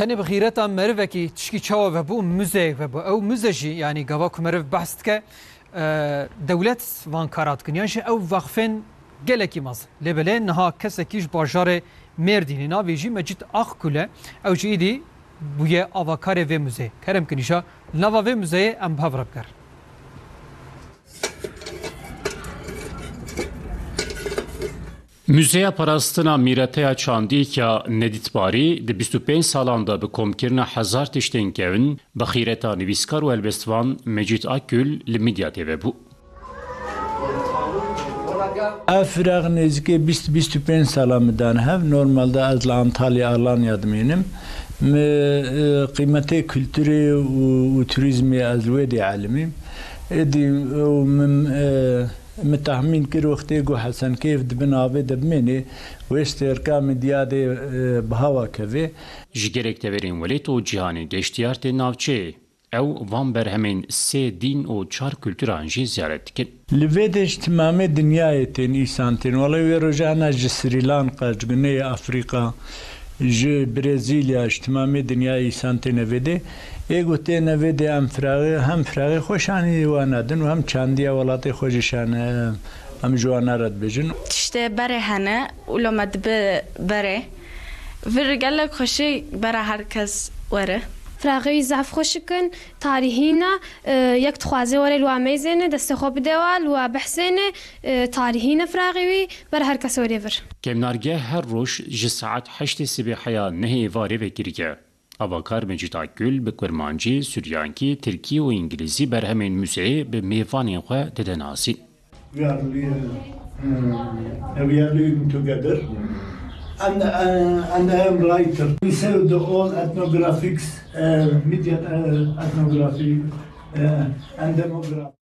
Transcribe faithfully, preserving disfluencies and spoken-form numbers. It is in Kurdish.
Tenê bi xîreta merivekî tişkî çawa vebû, muzeyek vebû. Ew muze jî, yanî gava ku meriv behs dike, e, dewlet van kara dikin. Yan jî ew vexfên gelekî mezin. Lê belê niha kesekî ji bajarê Mêrdînê, navê jî Mecîd Akgul e. Ew jî îdî bûye avakarê vê muzeyê. Kerem kinîşa li nava vê muzeyê em bi hev re bigerin. Muzeya Parastina Mîreteya Çandî ya Nedîtbarî di bîst û pênc salan de bi komkirina hezar tiştên kevin bi xîreta nivîskar û helbestvan Mecîd Akgül li Midyatê vebû. Ev firaq nêzîkê bîst bîst û pênc sala min dane hev. Normalde ez li Antalya Alanya dimînim. Min, e, qîmetê kulturê û, û turizmê ez li wê dê elimîm. Êdî û min, e, Min tehmîn kir wextê ku Hesenkeyf di bin avê de bimênê, wê stêrka Midyadê, e, bi hewa kevê. Ji gelek deverên welêt û cîhanê geştiyar tên navçeyê. Ew van berhemên sê dîn û çar kulturan jî ziyaret dikin. Li vê de ji timamê dinyayê tên, îsan tên. Wele wê rojana ji Srî Lanka, ji Guneyê Afrîka, ji Brezîlya, ji timamê dinyayê îsan têne vê dê. Ê ku têne vê dê em firaxê, hem firaxê xwe şanî wana din û hem çandiya welatê xwe jî şane, em ji wana re dibêjin. Tiştê berê hene û lo me dibe berê. Vir gelek xweşik bera her kes were. Firaxê wî zehf xweşik in, tarîhî ne, e, yek dixwaze were li wa meyzêne, destê xwe bide wa, li wa behsêne, e, tarîhî ne firaxê wî, bera her kes were vir. Kêmnargeh her roj ji saet heştê sibê heya nehê êvarê vekirî ye. Avakar Mecîd Akgül bi kurmancî, suryankî, tirkî û îngilîzî berhemên muzeyê bi mêvanên xwe dide nasîn. We are li-, uh, we are living together. And, uh, and I am writer. We serve the all ethnographics, uh, media, uh, ethnography, uh, and demography.